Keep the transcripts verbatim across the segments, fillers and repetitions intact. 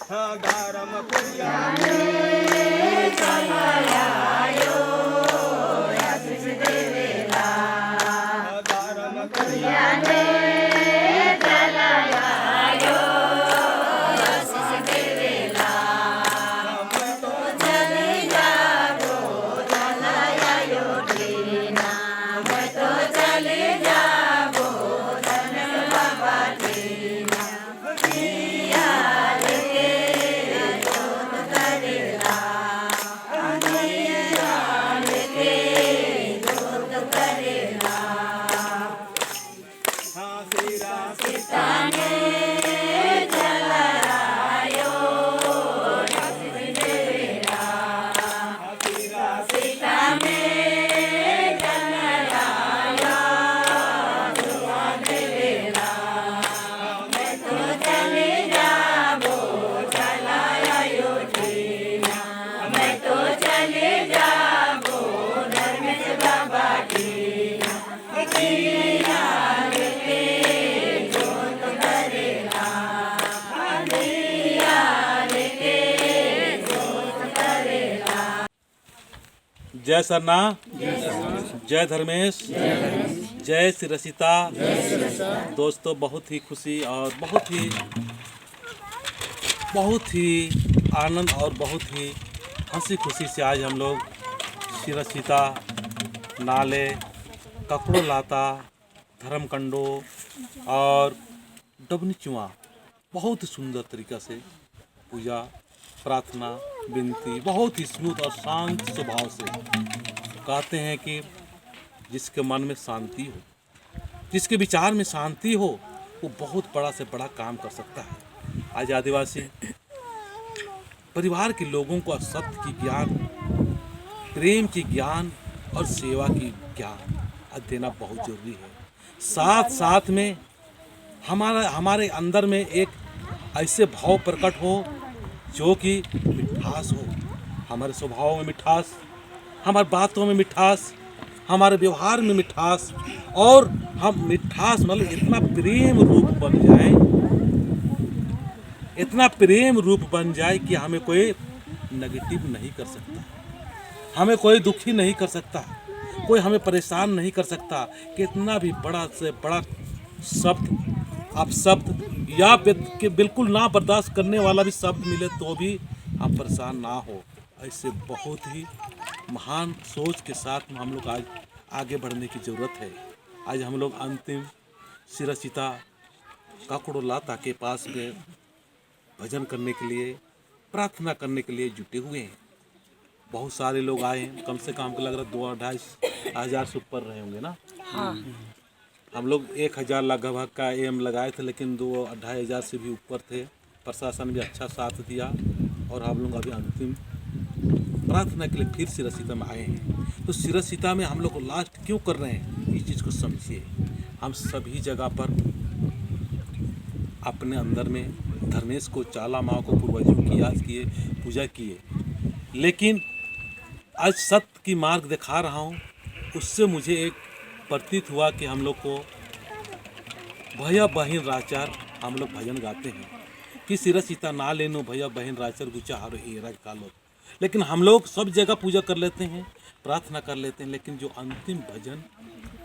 गरम कुरिया ने चलायो, आशीष देवेला। गरम कुरिया ने चलायो, आशीष देवेला। हम तो चली जाबो, चलायो टीना। हम तो चली जाबो, धर्मेस बाबा टीना। जय सरना, जय धर्मेस, जय सिरसिता। दोस्तों, बहुत ही खुशी और बहुत ही, बहुत ही आनंद और बहुत ही हंसी खुशी से आज हम लोग सिरसिता, नाले, ककड़ो लाता, धर्मकंडो और डबनी चुआ बहुत ही सुंदर तरीका से पूजा, प्रार्थना, विनती, बहुत ही स्मूथ और शांत स्वभाव से। कहते हैं कि जिसके मन में शांति हो, जिसके विचार में शांति हो, वो बहुत बड़ा से बड़ा काम कर सकता है। आज आदिवासी परिवार के लोगों को सत्य की ज्ञान, प्रेम की ज्ञान और सेवा की ज्ञान आज देना बहुत जरूरी है। साथ साथ में हमारा, हमारे अंदर में एक ऐसे भाव प्रकट हो जो कि मिठास हो, हमारे स्वभाव में मिठास, हमारे बातों में मिठास, हमारे व्यवहार में मिठास, और हम मिठास मतलब इतना प्रेम रूप बन जाए, इतना प्रेम रूप बन जाए कि हमें कोई नेगेटिव नहीं कर सकता, हमें कोई दुखी नहीं कर सकता, कोई हमें परेशान नहीं कर सकता। कितना भी बड़ा से बड़ा शब्द, अपशब्द या व्यक्ति के बिल्कुल ना बर्दाश्त करने वाला भी शब्द मिले तो भी आप परेशान ना हो। ऐसे बहुत ही महान सोच के साथ में हम लोग आज आगे बढ़ने की ज़रूरत है। आज हम लोग अंतिम सिरसिता ककड़ो लाता के पास में भजन करने के लिए, प्रार्थना करने के लिए जुटे हुए हैं। बहुत सारे लोग आए हैं, कम से कम हमको लग रहा है दो अढ़ाई हज़ार से ऊपर रहे होंगे ना। हाँ। हम लोग एक हज़ार लगभग का एम लगाए थे, लेकिन दो अढ़ाई हज़ार से भी ऊपर थे। प्रशासन भी अच्छा साथ दिया और हम लोग अभी अंतिम प्रार्थना के लिए फिर सिरसिता में आए हैं। तो सिरसिता में हम लोग लास्ट क्यों कर रहे हैं, इस चीज़ को समझिए। हम सभी जगह पर अपने अंदर में धर्मेस को, चाला माँ को, पूर्वजों की याद किए, पूजा किए, लेकिन आज सत्य की मार्ग दिखा रहा हूँ, उससे मुझे एक प्रतीत हुआ कि हम लोग को भैया बहिन राचर हम लोग भजन गाते हैं कि सिरसिता नाले नू भैया बहिन राचर गुचा हरो एरा कालो। लेकिन हम लोग सब जगह पूजा कर लेते हैं, प्रार्थना कर लेते हैं, लेकिन जो अंतिम भजन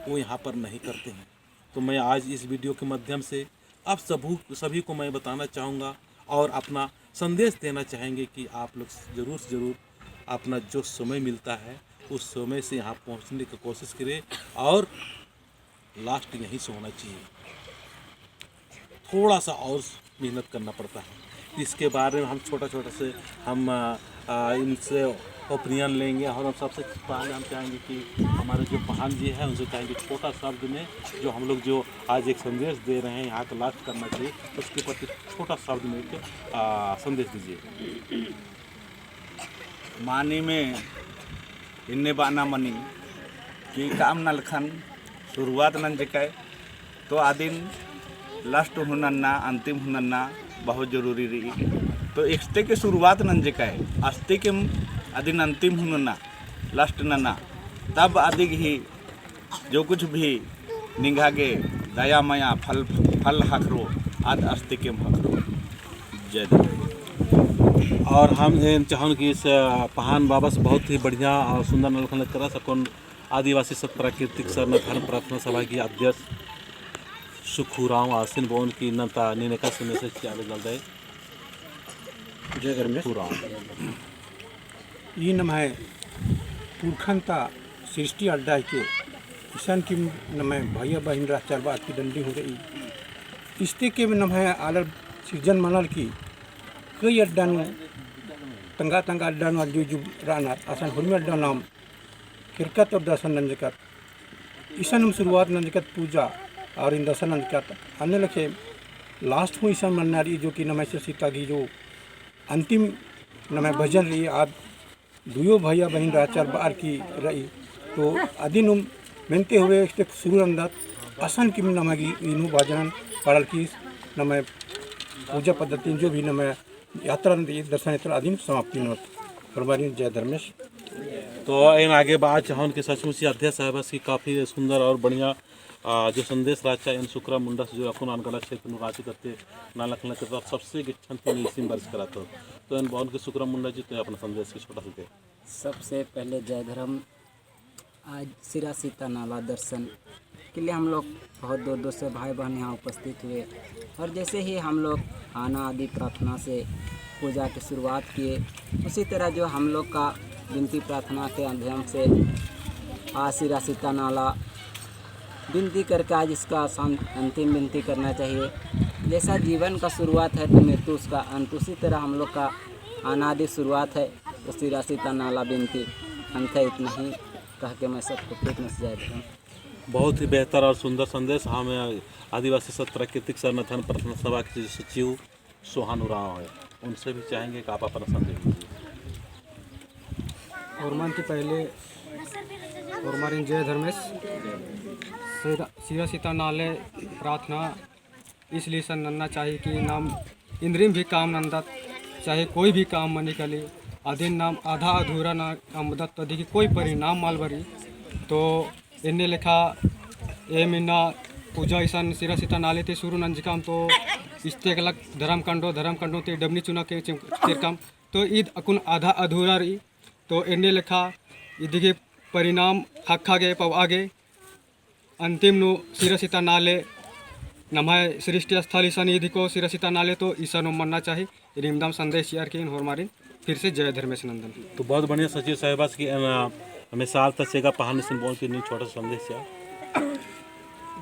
वो यहाँ पर नहीं करते हैं। तो मैं आज इस वीडियो के माध्यम से आप सबू-, सभी को मैं बताना चाहूँगा और अपना संदेश देना चाहेंगे कि आप लोग ज़रूर से ज़रूर अपना जो समय मिलता है, उस समय से यहाँ पहुँचने की कोशिश करें और लास्ट यहीं से होना चाहिए। थोड़ा सा और मेहनत करना पड़ता है। इसके बारे में हम छोटा-छोटा से हम, अ, अ, इनसे ओपिनियन लेंगे और हम सबसे पहले हम चाहेंगे कि हमारे जो पहान जी हैं, उनसे चाहेंगे छोटा शब्द में जो हम लोग जो आज एक संदेश दे रहे हैं, यहाँ का लास्ट करना चाहिए, उसके प्रति छोटा शब्द में एक, अ, संदेश दीजिए। मानिम एन्ने बअना मनी कि काम नलखन शुरुआत नंजकय, तो अदिन लास्ट हूँ नन्ना, अंतिम हूँ नन्ना बहुत जरूरी रई। तो एकस्ते के शुरुआत नंजकय, अस्ते के अदिन अंतिम हूँ नन्ना, लास्ट नन्ना, तब अदिग ही जो कुछ भी निंग्है गे दया मया फल, फल ख़क्खरो, आद अस्ते केम ख़क्खरो। जय धर्म। और हम एन चाहन कि इस, अ, पहान बाबस बहुत ही बढ़िया और सुंदर नलख नंजकस अक्कुन आदिवासी सत प्राकृतिक सरना धर्म प्रार्थना सभा की अध्यक्ष सुखुराम आसिन बओन कि इन्ना ता नीन एका संदेश चिआ लगदय। जय धर्मेस। सुखुराम। ई नम्है पुरखन ता सृष्टि अड्डा हिके, इसन की नम्है भैया बहिन रहचर बअर की डंडी हूँ रई। इस्ते के नम्है आलर सिरजन मनर की कई अड्डा नू, तंगआ तंगआ अड्डा नू अजु इजु रअनर, असन हुरमी अड्डा नाम केरकत और दर्शन नंजकत। इसन नू शुरुआत नंजकत पूजा और इन्ना दर्शन नंजकत। अन्ने लेखे last हूँ इसन मन्ना रई जो कि नम्है सिरसिता गही जो अंतिम नम्है भजन रई, आद दुयो भैया बहिन रहचर बअर की रई। तो अदिन हूँ मेनते हुए इस्ते शुरू नंदत, असन की नम्है गही इन्नु भजन पाड़र की नम्है पूजा पद्धति जो भी नम्है यात्रा नंदी दर्शन यात्रा अदिन समाप्ति ननोत। होरमारिन जय धर्मेस। तो एन आगे बआ चाहोन कि सचमुच ही अध्यक्ष साहबस की काफी सुंदर और बढ़िया, आ, जो संदेश रहचा एन सुखराम मुंडा से जो अक्कुन अनगड़ा क्षेत्र नू रहचा करते नलख नंजकत और सबसे गिच्छन ती नीसिम बरचका रअदत। तो एन बओन कि सुखराम मुंडा जी तो अपना संदेश की छोटा सा दे। सबसे पहले जय धर्म। आज सिरा सीता नाला दर्शन के लिए हम लोग बहुत दूर दूर से भाई बहन यहाँ उपस्थित हुए और जैसे ही हम लोग आना आदि प्रार्थना से पूजा की शुरुआत किए, उसी तरह जो हम लोग का विनती प्रार्थना के माध्यम से आज सिरा सीता नाला विनती करके आज इसका शांत-, अंतिम विनती करना चाहिए। जैसा जीवन का शुरुआत है तो मृत्यु उसका अंत, उसी तरह हम लोग का अनादि शुरुआत है। तो सिरा सीता नाला विनती अंत है, इतना ही कह के मैं सबको फिर से जय धर्म। बहुत ही बेहतर और सुंदर संदेश। हम आदिवासी सत प्राकृतिक सरना धर्म प्रार्थना सभा के सचिव सोहान उराँव है, उनसे भी चाहेंगे कि आप अपना संदेश दीजिए। होरमन ती पहले होरमारिन जय धर्मेस। सिरा, सिरा सीता नाले प्रार्थना इसलिए सन नन्ना चाहिए कि नाम इन्द्रिम भी काम नन्दत, चाहे कोई भी काम मनी कली, अदिन नाम आधा अधूरा ना अम्बदत तो देखी कोई परिणाम मल बरी। तो एन्ने लेखा एम इन्ना पूजा इसन सिरा सीता नाले ती शुरू नंजकम तो इस्ते गलक धर्म कंडो, धर्म कंडो ती डबनी चुना के चिम-, चिरकम। तो ईद अक्कुन आधा अधूरा रई। तो एन्ने लेखा इदिगे परिणाम ख़क्खा गे पवआ गे। अंतिम नू सिरा सीता नाले नम्है सृष्टि स्थल इसन ईद हिको सिरा सीता नाले तो इसन हूँ मन्ना चाही। इदिम दम संदेश चिअर की एन होरमारिन फिर से जय धर्मेस नन्दन। तो बहुत बढ़िया सचिव साहेबस की एन मिसाल ता चेगा पहान इसन बओन की नीन छोटा सा संदेश चिआ।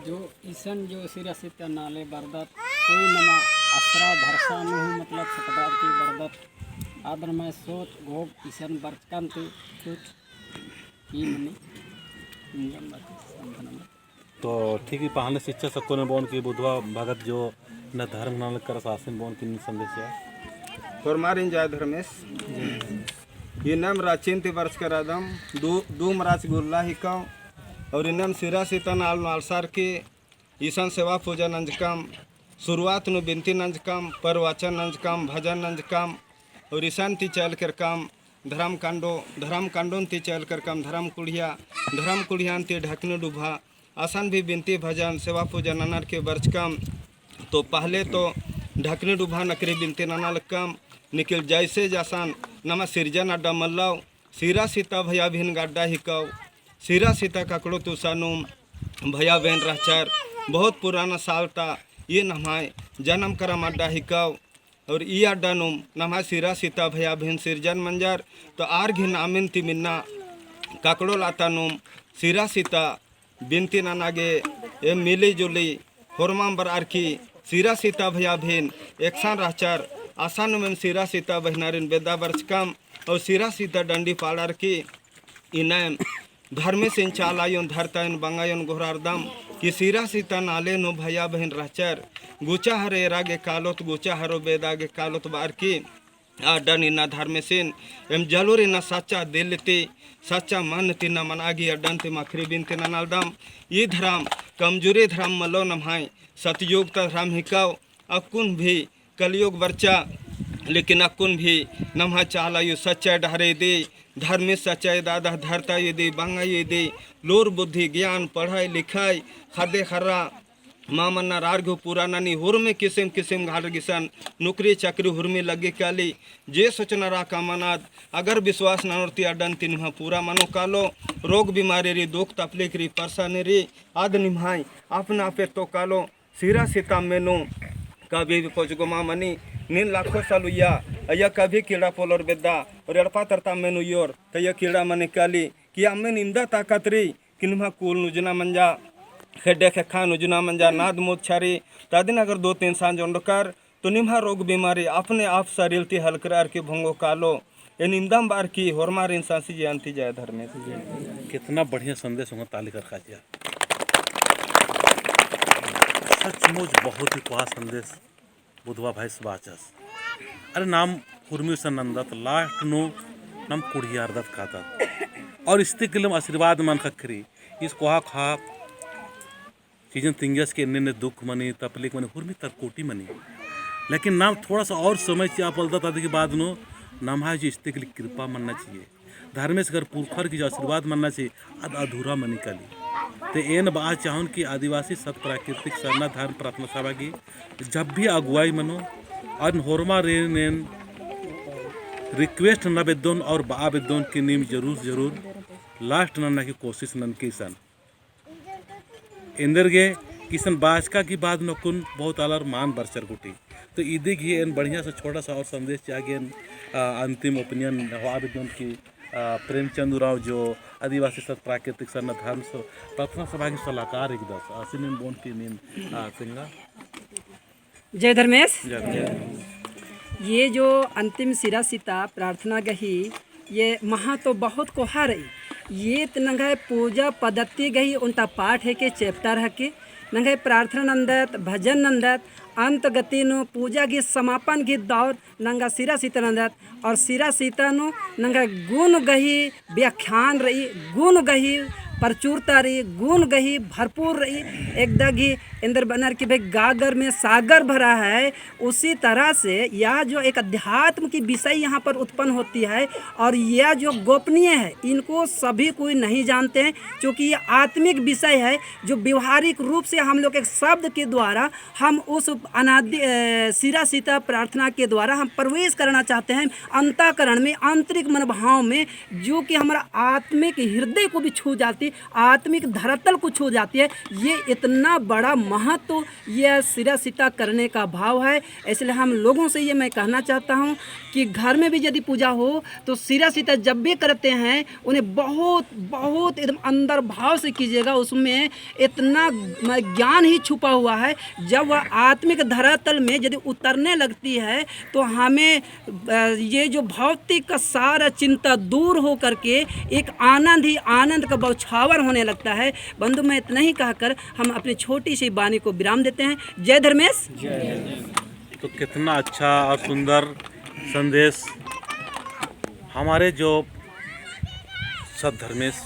जो इसन जो सिरा सीता नाले बरदत कोई नमा असरा भरसा नू हूँ मतलब सकदार की बरदत आदर मैं सोच घोग इसन बरचकन ती कुछ ई मनी इंजन बाकी संतनम। तो ठीक ही पहाने शिक्षा सक्को ने बओन की बुधवा भगत जो न धर्म न कर सासिन बओन की संदेश है। होरमारिन जय धर्मेस। इन्नम राचिन ती बरचका रअदम दू, दू मराच गुल्ला हिकम और इन्नम सिरा सीता नाल नालसार की इसन सेवा पूजा नंजकम, शुरुआत नू बिनती नंजकम, प्रवचन नंजकम, भजन नंजकम, और इसन ती चल केरकम धर्म कांडो, धर्म कांडोन ती चल केरकम धर्म कुड़िया, धर्म कुड़ियान ती ढकनी डुभा, असन भी बिनती भजन सेवा पूजा ननर के बरचकम। तो पहले तो ढकनी डुभा नकरी बिनती नना लक्कम, निकिल जैसे जसन नमा सिरजन अड्डा मल्लव, सिरा सीता भैया बहिन गड्डा हिकव, सिरा सीता ककड़ो तुसा नुम भैया बहिन रहचर, बहुत पुराना साल ता ये नम्है जनम करम अड्डा हिकव। और ई अड्डा नुम नम्है सिरा सीता भैया बहिन सिरजन मंजर, तो आर गही नामिन ती मिन्ना ककड़ो लाता नुम सिरा सीता बिनती नना गे एम मिली जुली होरमम बरअर की सिरा सीता भैया बहिन एकसन रहचर, असन नुम एम सिरा सीता बहिनारिन बेद्दा बरचकम और सिरा सीता डंडी पाड़र की इन्नम धर्मेसिन चाला आयोन धरता आयोन बंगा आयोन गोहरारदम कि सिरा सीता नाले नू भैया बहिन रहचर, गुचा हरो एरा गे कालोत, गुचा हरो बेदा गे कालोत बअर की अड्डन इन्ना धर्मेसिन एम जलूर इन्ना सच्चा दिल ती, सच्चा मन ती इन्ना मना गे अड्डन ती मखरी बिनती ननालदम। ई धर्म कमजोरी धर्म मल्लो नम्है सतयुग ता धर्म हिकव। अक्कुन भी कलयुग बरचा, लेकिन अक्कुन भी नम्है चाला आयो सच्चा डहरे दी, धर्मेस सच्चा दादा धरता ये दी, बंगा ये दी, लूर बुद्धि ज्ञान, पढ़ाई लिखाई, खद्दे खर्रा, मा मन्ना रार घो पूरा ननी, हुरमी किसिम किसिम घाट गे इसन नौकरी चाकरी हुरमी लग्गी काली। जे सोचना रआ का मनाद, अगर विश्वास ननोर ती अड्डन ती निम्हा पूरा मनो कालो। रोग बीमारी रई, दुख तकलीफ रई, परेशानी रई, आद निम्हाई अपना आपे तो कालो। सिरा सीता मेनू कभी भी कोचगो मा मनी। नीन लाखों साल उइया, अइया कभी कीड़ा पोलोर बेद्दा, और एड़पा तरता मेनू उइयोर, तो अइया कीड़ा मनी काली कि अम्मेन इमदा ताकत रई कि निम्हा कुल नुजना मंजा, खेड्डे खेक्खा नुजना मंजा, नाद मोद छारी, तादिन अगर दो तीन सांझ ओंडकर, तो निम्हा रोग बीमारी अपने आप शरीर ती हलकरार की भंगो कालो। एन इमदम बार की होरमारिन सांसी जय अन्ती। जय धर्मेस। कितना बढ़िया संदेश होंगा, ताली कर खाचिया। सचमुच बहुत ही कोहा संदेश बुधवा भाई से बाचस। अरे नाम हुरमी से नंदत last नू नाम कुड़ियारदत कादत। और इस्ते किलम आशीर्वाद मन खखरी, इस कोहा खा चीजन तिंगियस के एन्ने एन्ने दुख मनी, तकलीफ मनी, हुरमी तरकोटी मनी। लेकिन नाम थोड़ा सा और समय चिआ पोल्लदत, अदि के बाद नू नम्है जो इस्ते के लिए कृपा मन्ना चाहिए। धर्मेस अगर पुरखर की जो आशीर्वाद मन्ना चाहिए, अद अधूरा मनी काली। ते एन बआ चाहन कि आदिवासी सत प्राकृतिक सरना धर्म प्रार्थना सभा की जब भी अगुवाई मनो, अन होरमारिन एन request नना बेद्दोन और बआ बेद्दोन कि नीम जरूर जरूर last नन्ना की कोशिश ननके इसन। एन्देरगे कि इसन बाचका की बाद नू अक्कुन बहुत आलर मान बरचर गूटी। तो इदी गही एन बढ़िया से छोटा सा और संदेश चिआ गे एन, आ, अंतिम opinion होआ बेद्दोन कि, आ, प्रेमचंद उराँव जो आदिवासी सत प्राकृतिक सरना धर्म स-, प्रार्थना सभा की सलाहकार हिकदस, आसिन एन बओन कि नीन, आ, तेंगा। जय धर्मेस। जय धर्मेस। ये जो अंतिम सिरा सीता प्रार्थना गही, ये महा तो बहुत कोहा रई। ये त नंग्है पूजा पद्धति गही ओन्टा पाठ हेके, chapter हेके। नंग्है प्रार्थना नन्दत, भजन नन्दत, अंत गति नू पूजा गही समापन गही दौर नंगा सिरा सीता नन्दत। और सिरा सीता नू नंगा गुण गही व्याख्यान रई, गुण गही प्रचुरता रई, गुण गही भरपूर रई। एकदा गही एन्देर बअनर कि भाई गागर में सागर भरा है, उसी तरह से यह जो एक अध्यात्म की विषय यहाँ पर उत्पन्न होती है और यह जो गोपनीय है, इनको सभी कोई नहीं जानते हैं, क्योंकि ये आत्मिक विषय है, जो व्यवहारिक रूप से हम लोग एक शब्द के द्वारा हम उस अनादि, अ, सिरा सीता प्रार्थना के द्वारा हम प्रवेश करना चाहते हैं अंतःकरण में, आंतरिक मनोभाव में, जो कि हमारा आत्मिक हृदय को भी छू जाती, आत्मिक धरातल को छू जाती है। ये इतना बड़ा महत्व यह सिरा सीता करने का भाव है। इसलिए हम लोगों से ये मैं कहना चाहता हूँ कि घर में भी यदि पूजा हो तो सिरा सीता जब भी करते हैं उन्हें बहुत, बहुत एकदम अंदर भाव से कीजिएगा। उसमें इतना म-, ज्ञान ही छुपा हुआ है। जब वह आत्मिक धरातल में यदि उतरने लगती है तो हमें, अ, ये जो भौतिक का सारा चिंता दूर हो करके एक आनंद ही आनंद का बौछावर होने लगता है। बंधु, मैं इतना ही कहकर हम अपनी छोटी सी वाणी को विराम देते हैं। जय धर्मेस। तो कितना अच्छा और सुंदर संदेश हमारे जो सत धर्मेस,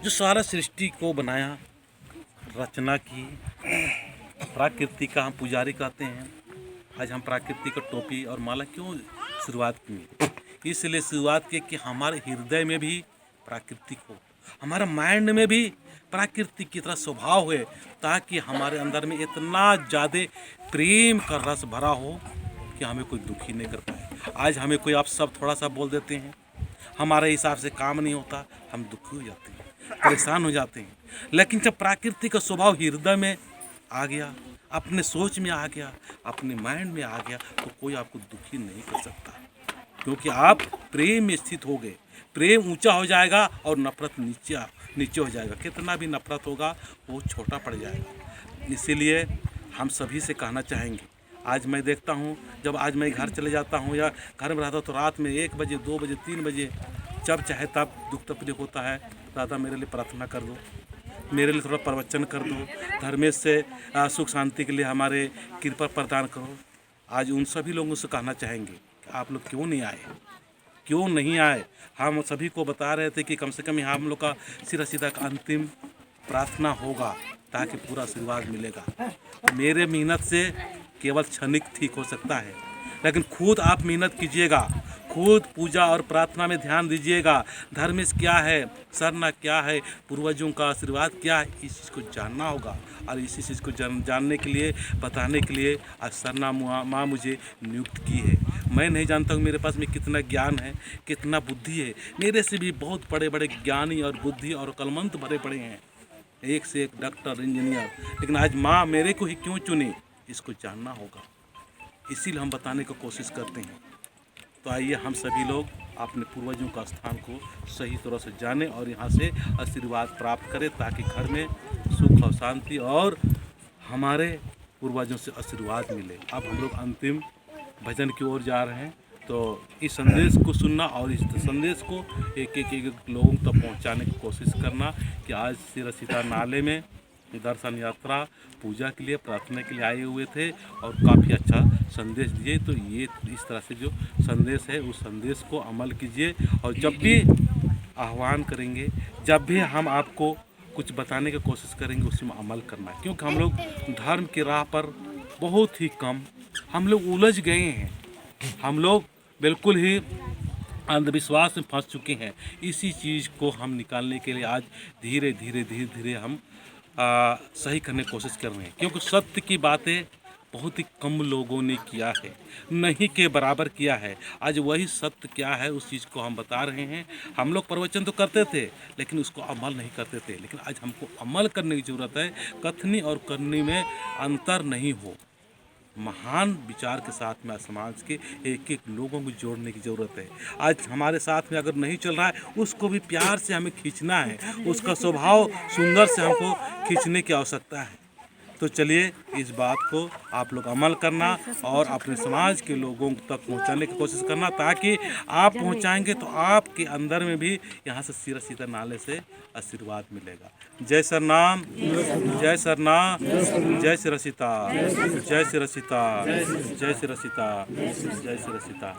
जो सारा सृष्टि को बनाया, रचना की, प्रकृति का हम पुजारी कहते हैं। आज हम प्रकृति का टोपी और माला क्यों शुरुआत की? इसलिए शुरुआत की कि हमारे हृदय में भी प्राकृतिक हो, हमारा mind में भी प्राकृतिक की तरह स्वभाव है, ताकि हमारे अंदर में इतना ज़्यादा प्रेम का रस भरा हो कि हमें कोई दुखी नहीं कर पाए। आज हमें कोई अपशब्द थोड़ा सा बोल देते हैं, हमारे हिसाब से काम नहीं होता, हम दुखी हो जाते हैं, परेशान हो जाते हैं। लेकिन जब प्राकृतिक का स्वभाव हृदय में आ गया, अपने सोच में आ गया, अपने mind में आ गया, तो कोई आपको दुखी नहीं कर सकता, क्योंकि आप प्रेम में स्थित हो गए। प्रेम ऊंचा हो जाएगा और नफरत नीचे, नीचे हो जाएगा। कितना भी नफरत होगा, वो छोटा पड़ जाएगा। इसीलिए हम सभी से कहना चाहेंगे, आज मैं देखता हूँ, जब आज मैं घर चले जाता हूँ या घर में रहता हूँ, तो रात में एक बजे, दो बजे, तीन बजे, जब चाहे तब दुख तकलीफ होता है, "दादा, मेरे लिए प्रार्थना कर दो, मेरे लिए थोड़ा प्रवचन कर दो, धर्मेस से, आ, सुख शांति के लिए हमारे कृपा प्रदान करो।" आज उन सभी लोगों से कहना चाहेंगे कि आप लोग क्यों नहीं आए, क्यों नहीं आए? हम सभी को बता रहे थे कि कम से कम यहाँ हम लोग का सिरा सीता का अंतिम प्रार्थना होगा, ताकि पूरा आशीर्वाद मिलेगा। मेरे मेहनत से केवल क्षणिक ठीक हो सकता है, लेकिन खुद आप मेहनत कीजिएगा, खुद पूजा और प्रार्थना में ध्यान दीजिएगा। धर्मेस क्या है, सरना क्या है, पूर्वजों का आशीर्वाद क्या है, इस चीज़ को जानना होगा। और इसी चीज़ को जान-, जानने के लिए, बताने के लिए आज सरना मुआ-, माँ मुझे नियुक्त की है। मैं नहीं जानता हूँ मेरे पास में कितना ज्ञान है, कितना बुद्धि है। मेरे से भी बहुत बड़े-बड़े ज्ञानी और बुद्धि और अकलमंद भरे पड़े हैं, एक से एक डॉक्टर, इंजीनियर, लेकिन आज माँ मेरे को ही क्यों चुनी, इसको जानना होगा। इसीलिए हम बताने की कोशिश करते हैं। तो आइए, हम सभी लोग अपने पूर्वजों का स्थान को सही तरह से जानें और यहाँ से आशीर्वाद प्राप्त करें, ताकि घर में सुख और शांति और हमारे पूर्वजों से आशीर्वाद मिले। अब हम लोग अंतिम भजन की ओर जा रहे हैं, तो इस संदेश को सुनना और इस संदेश को एक एक, एक, एक लोगों तक पहुँचाने की कोशिश करना कि आज सिरा सीता नाले में दर्शन यात्रा, पूजा के लिए, प्रार्थना के लिए आए हुए थे और काफ़ी अच्छा संदेश दिए। तो ये इस तरह से जो संदेश है, उस संदेश को अमल कीजिए और जब भी आह्वान करेंगे, जब भी हम आपको कुछ बताने की कोशिश करेंगे, उसमें अमल करना, क्योंकि हम लोग धर्म की राह पर बहुत ही कम, हम लोग उलझ गए हैं, हम लोग बिल्कुल ही अंधविश्वास में फंस चुके हैं। इसी चीज़ को हम निकालने के लिए आज धीरे, धीरे, धीरे, धीरे हम, आ, सही करने की कोशिश कर रहे हैं, क्योंकि सत्य की बातें बहुत ही कम लोगों ने किया है, नहीं के बराबर किया है। आज वही सत्य क्या है, उस चीज़ को हम बता रहे हैं। हम लोग प्रवचन तो करते थे, लेकिन उसको अमल नहीं करते थे, लेकिन आज हमको अमल करने की ज़रूरत है। कथनी और करनी में अंतर नहीं हो, महान विचार के साथ में समाज के एक एक लोगों को जोड़ने की ज़रूरत है। आज हमारे साथ में अगर नहीं चल रहा है, उसको भी प्यार से हमें खींचना है, उसका स्वभाव सुंदर से हमको खींचने की आवश्यकता है। तो चलिए, इस बात को आप लोग अमल करना और अपने समाज के लोगों तक पहुंचाने की कोशिश करना, ताकि आप पहुंचाएंगे तो आपके अंदर में भी यहाँ से सिरा सीता नाले से आशीर्वाद मिलेगा। जय सरना, जय सरना, जय सिरा सीता, जय सिरा सीता, जय सिरा सीता, जय सिरा सीता।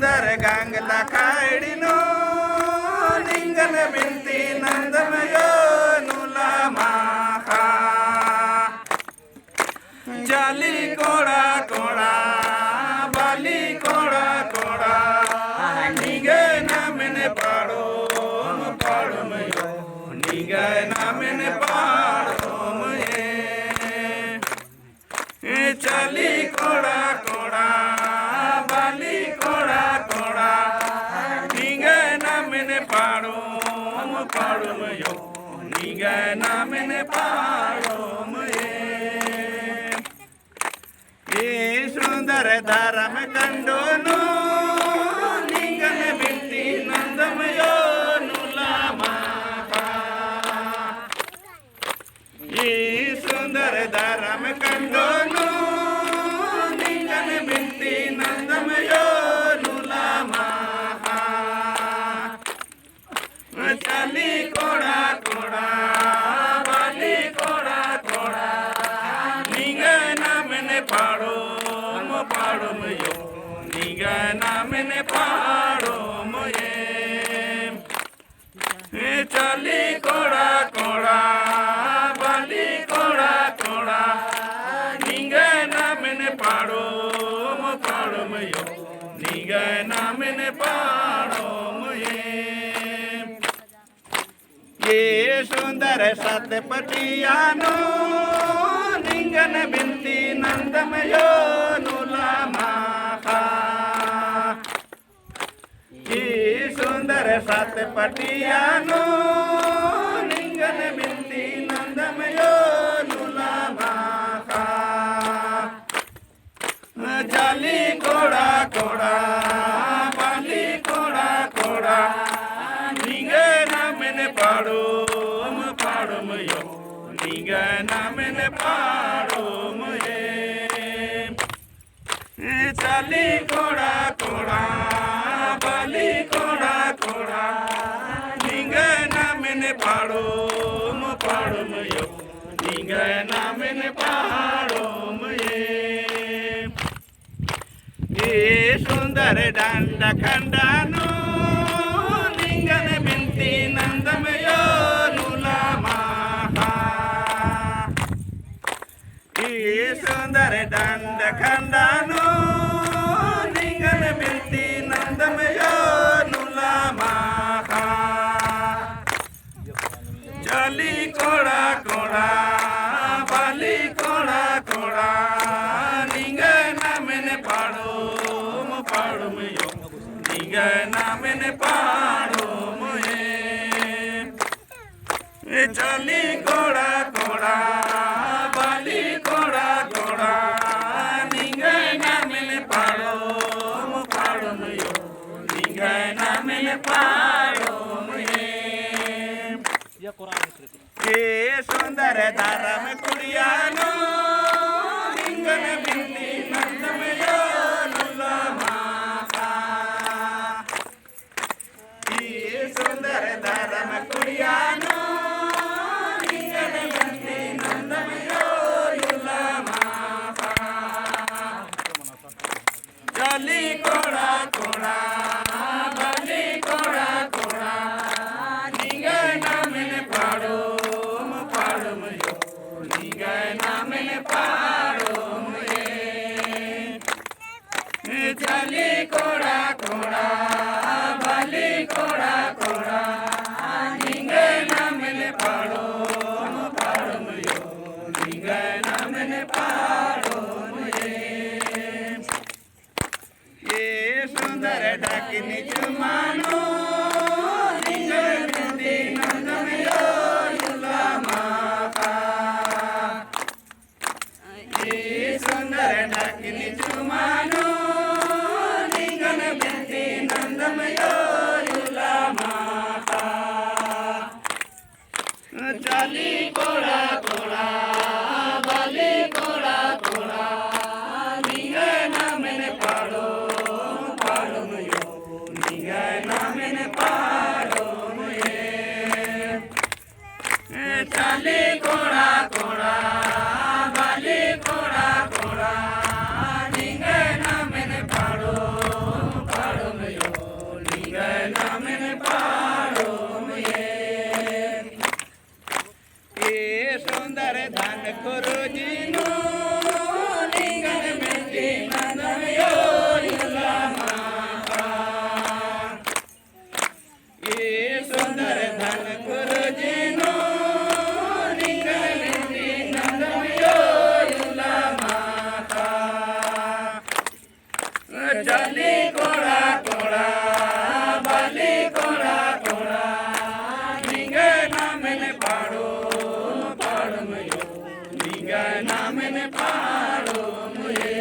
दर गंगला खड़ी नू निंगन बिनती नंदम यो नुला माखा। चाली कोड़ा कोड़ा, बाली कोड़ा कोड़ा, निंगे नामेन पाड़ोम, पाड़ोम यो, निंगे नामेन पाड़ोम ए। ए चाली कोड़ा कोड़ा, बाली कोड़ा कोड़ा, निंगे नामेन पाड़ोम, पाड़ोम यो, निंगे नामेन पाड़ोम ए। ई सुंदर धरम कंडो नू निंगन बिनती नंदम यो नुला माखा। ई सुंदर धरम कंडो नू निंगन बिनती नंदम यो नुला माखा। चाली कोड़ा कोड़ा, बाली कोड़ा कोड़ा, निंगे नामेन पाड़ोम, पाड़ोम यो, निंगे नामेन पाड़ोम ए। चाली कोड़ा कोड़ा, बाली कोड़ा कोड़ा, निंगे नामेन पाड़ोम, पाड़ोम यो, निंगे नामेन पाड़ोम ए। ई सुंदर सतपटिया नू निंगन बिनती नंदम यो नुला माखा। ई सुंदर सतपटिया नू निंगन बिनती नंदम यो नुला माखा। चाली कोड़ा कोड़ा, बाली कोड़ा कोड़ा, निंगे नामेन पाड़ोम, पाड़ोम यो, निंगे नामेन पाड़ोम ए। चाली कोड़ा कोड़ा, बाली कोड़ा कोड़ा, निंगे नामेन पाड़ोम, पाड़ोम यो, निंगे नामेन पाड़ोम ए। ई सुंदर डंडा खंडा नू निंगन बिनती नंदम यो नुला माखा। ई सुंदर डंडा खंडा नू निंगन बिनती नंदम यो नुला माखा। चाली कोड़ा कोड़ा, बाली कोड़ा कोड़ा, निंगे नामेन पाड़ोम, पाड़ोम यो, निंगे नामेन पाड़ोम ए। चाली कोड़ा कोड़ा, बाली कोड़ा कोड़ा, निंगे नामेन पाड़ोम, पाड़ोम यो, निंगे नामेन पाड़ोम ए। ई सुंदर धरम कुड़िया नू निंगन बिनती नंदम यो नुला माखा। ई सुंदर धरम कुड़िया नू निंगन बिनती नंदम यो नुला माखा। चाली कोड़ा कोड़ा, बाली कोड़ा कोड़ा, निंगे नामेन पाड़ोम, पाड़ोम यो, निंगे नामेन पाड़ोम ए। चाली कोड़ा कोड़ा, बाली कोड़ा कोड़ा, निंगे नामेन पाड़ोम, पाड़ोम यो, निंगे नामेन पाड़ोम ए। ई सुंदर डाकिनी चुमा नू, निंगन बिनती नंदम यो नुला माखा। ई सुंदर डाकिनी चुमा नू, निंगन बिनती नंदम यो नुला माखा। चाली कोड़ा कोड़ा, बाली कोड़ा कोड़ा, निंगे नामेन पाड़ोम, पाड़ोम यो, निंगे नामेन पाड़ोम ए। चाली कोड़ा कोड़ा, बाली कोड़ा कोड़ा, निंगे नामेन पाड़ोम, पाड़ोम चाली कोड़ा कोड़ा, बाली कोड़ा कोड़ा, निंग्है नामेन पाड़ोम, पाड़ोम यो, निंग्है नामेन पाड़ोम ये।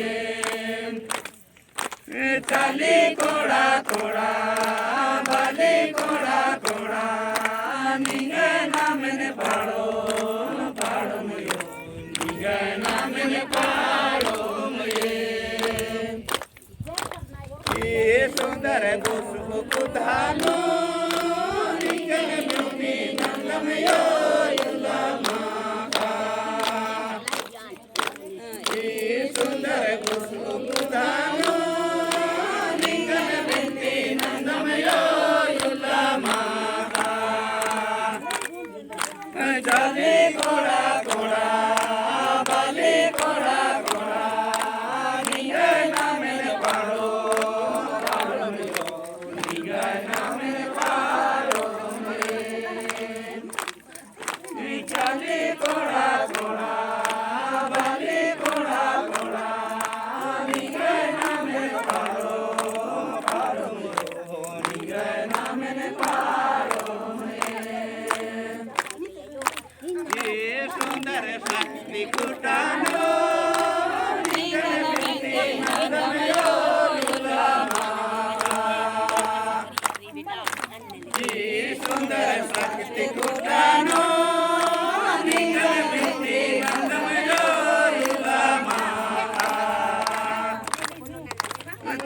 चाली कोड़ा कोड़ा, बाली कोड़ा कोड़ा, निंग्है नामेन पाड़ोम, पाड़ोम यो, निंग्है नामेन पाड़ोम ये। ई सुंदर दुसुकु धानो, निंगन बिनती नंदम यो उल्ला माखा। ई सुंदर दुसुकु धानो, निंगन बिनती नंदम यो उल्ला माखा। चाली कोड़ा कोड़ा, बाली कोड़ा कोड़ा, निंग्है नामेन पाड़ोम, पाड़ोम यो, निंग्है नामेन पाड़ोम रे। चाली कोड़ा कोड़ा, बाली कोड़ा कोड़ा, निंग्है नामेन पाड़ोम, पाड़ोम यो, निंग्है नामेन पाड़ोम रे। ई सुंदर शक्ति खुटानो, निंगन बिनती नंदम यो उल्ला माखा। ई सुंदर शक्ति खुटानो, निंगन बिनती नंदम यो उल्ला माखा।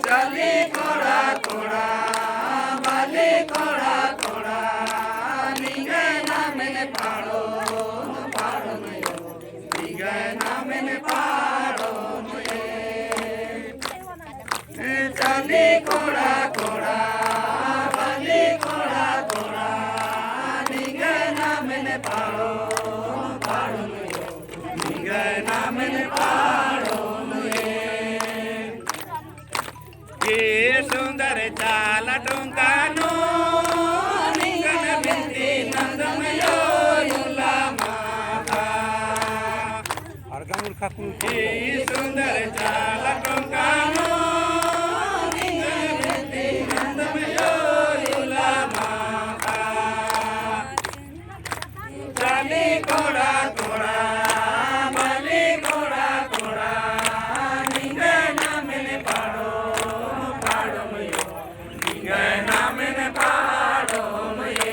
चाली कोड़ा कोड़ा, बाली कोड़ा कोड़ा, निंग्है नामेन पाड़ोम, पाड़ोम यो, निंग्है नामेन पाड़ोम ये। चाली कोड़ा कोड़ा, बाली कोड़ा कोड़ा, निंग्है नामेन पाड़ोम, पाड़ोम यो, निंग्है नामेन पाड़ोम ये। ई सुंदर चाला टोंका नू, निंगन बिनती नंदम यो उल्ला माखा। ई सुंदर चाला टोंका नू, निंगन बिनती नंदम यो उल्ला माखा। चाली कोड़ा कोड़ा, बाली कोड़ा कोड़ा, निंग्है नामेन पाड़ोम, पाड़ोम यो, निंग्है नामेन पाड़ोम ये।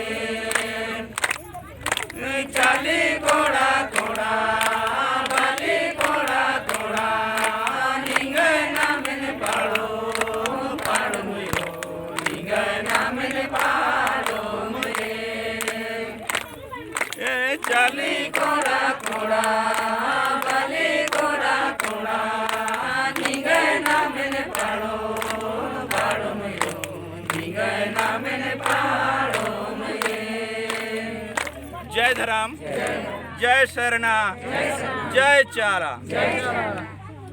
चाली कोड़ा कोड़ा, बाली कोड़ा कोड़ा, निंग्है नामेन पाड़ोम, पाड़ोम यो, निंग्है नामेन पाड़ोम ये। ए चाली कोड़ा कोड़ा, बाली कोड़ा कोड़ा, निंग्है नामेन पाड़ोम, पाड़ोम यो, निंग्है नामेन पाड़ोम ये। जय धरम, जय सरना, जय चाला।